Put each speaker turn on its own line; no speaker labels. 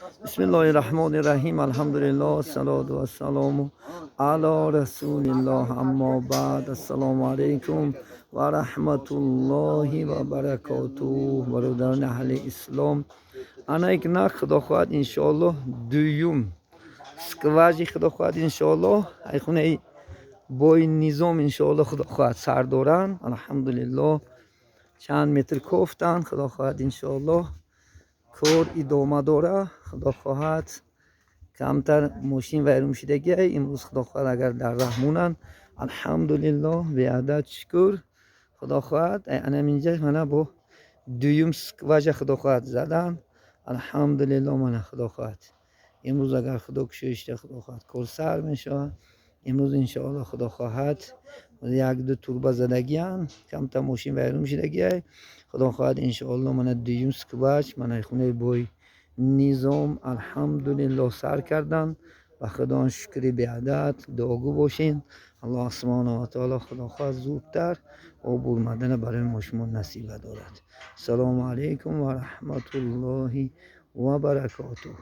Бисмиллоҳи раҳмони раҳим. Алҳамдулиллоҳ, ассалоту вассалому ало расулиллоҳ. Аммо баъд, ассалому алайкум ва раҳматуллоҳи ва баракотуҳ. Бародарони аҳли ислом, ана як на, худо хоҳад, иншоаллоҳ, дуюм скважи, худо хоҳад, иншоаллоҳ, ай хонаи бои Низом, иншоаллоҳ, худо хоҳад, сар доранд. Алҳамдулиллоҳ, чанд метр кофтанд. Худо хоҳад, иншоаллоҳ, кор идома дора. Худо хоҳад, камтар мошин вайрон шудагиай. Имрӯз, худо хоҳад, агар дар раҳ монанд, алҳамдулиллоҳ, беадад шукр. Худо хоҳад, анаминҷа мана бо дуюм скважа, худо хоҳад, задан. Алҳамдулиллоҳ, мана, худо хоҳад, имрӯз агар худо кушоишта, худо хоҳад, кор сар мешавад. Имрӯз, иншоаллоҳ, худо хоҳад, як ду турба задагиян, камтар мошин вайрон шудагиай. Худо хоҳад, иншоаллоҳ, мана дуюм скваж, мана хонаи бой Низом, алҳамдулиллоҳ, сар кардан. Ба худо шукри беадад, дуогӯ бошен. Аллоҳ субҳонаҳу ва таоло, худо хоҳад, зудтар об омадана барои мо шумо насиба дорад. Ассалому алайкум ва раҳматуллоҳи ва баракотуҳ.